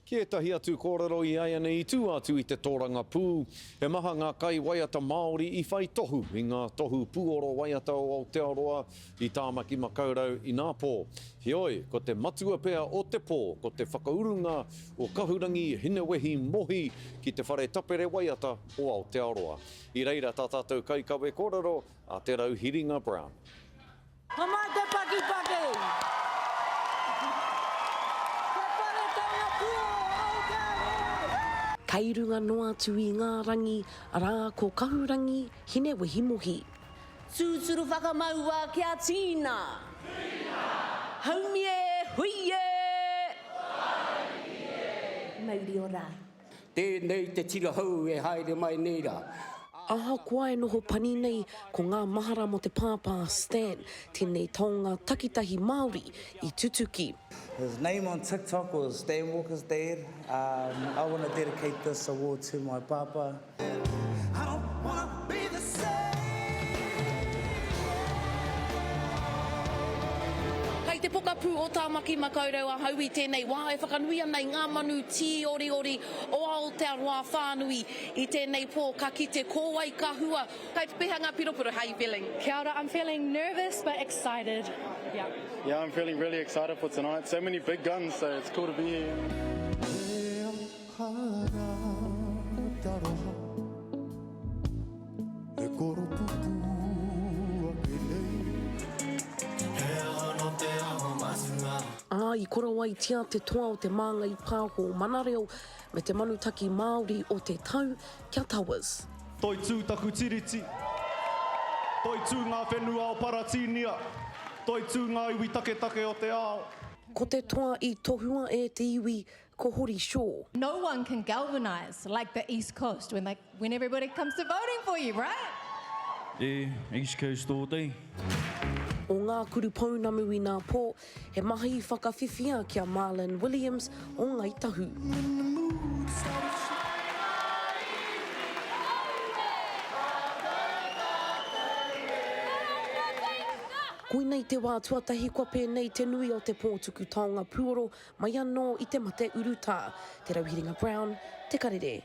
Ki ētahi atu kōrero i āianei i tua atu i te tōrangapū, he maha ngā kaiwaiata Māori i whai tohu i ngā tohu pūoro waiata o Aotearoa i Tāmaki Makaurau inapō. Heoi, ko te matua pea o te pō, ko te whakaurunga o Kahurangi Hinewehi Mohi ki te Whare Tapere Waiata o Aotearoa. I reira tā tātou kaikawe kōrero, a Te Rauhiringa Brown. Homai te pakipaki! Te whare taonga puoro o Aotearoa! Kei runga noa atu i ngā rangi, arā ko Kahurangi Hinewehimohi. Tūturu whakamaua kia tīna! Tīna! Haumi e, hui e! Haumi e! Mauri ora! Tēnei te tira hou e haere mai nei rā. Ahakoa e noho pani nei ko ngā mahara mō te pāpā Stan, tēnei taonga takitahi Māori i tutuki. His name on TikTok was Stan Walker's dad. Um, I want to dedicate this award to my pāpā. I don't wanna be the same. Kei te pokapū o Tāmaki Makaurau ahau i tēnei wā e whakanui ana i ngā manu tīoriori o Aotearoa whānui. I tēnei pō ka kite ko wai ka hua. Kai pēhea ngā piropiro, how you feeling? Kia ora, I'm feeling nervous but excited. Yeah. Yeah, I'm feeling really excited for tonight. So many big guns, so it's cool to be here. He aha rā te aroha E koropupū ake nei. He aha nō te aho matua. Ā, i korowaitia te toa o Te Māngai Pāho Mana Reo me te Manutaki Māori o te Tau kia Towers. Toitū taku tiriti. Toitū ngā whenua o Paratīnia. Toitū ngā iwi taketake o te ao. Ko te toa i tohua e te iwi ko Hori Shaw. No one can galvanise like the East Coast when like when everybody comes to voting for you, right? Yeah, East Coast all day. O ngā kuru pounamu inā pō, he mahi i whakawhiwhia ki a Marlon Williams o Ngāi Tahu. Koinei te wā tuatahi kua pēnei te nui o te pō tuku taonga puoro mai anō i te mate urutā. Te Rauhiringa Brown, Te Karere.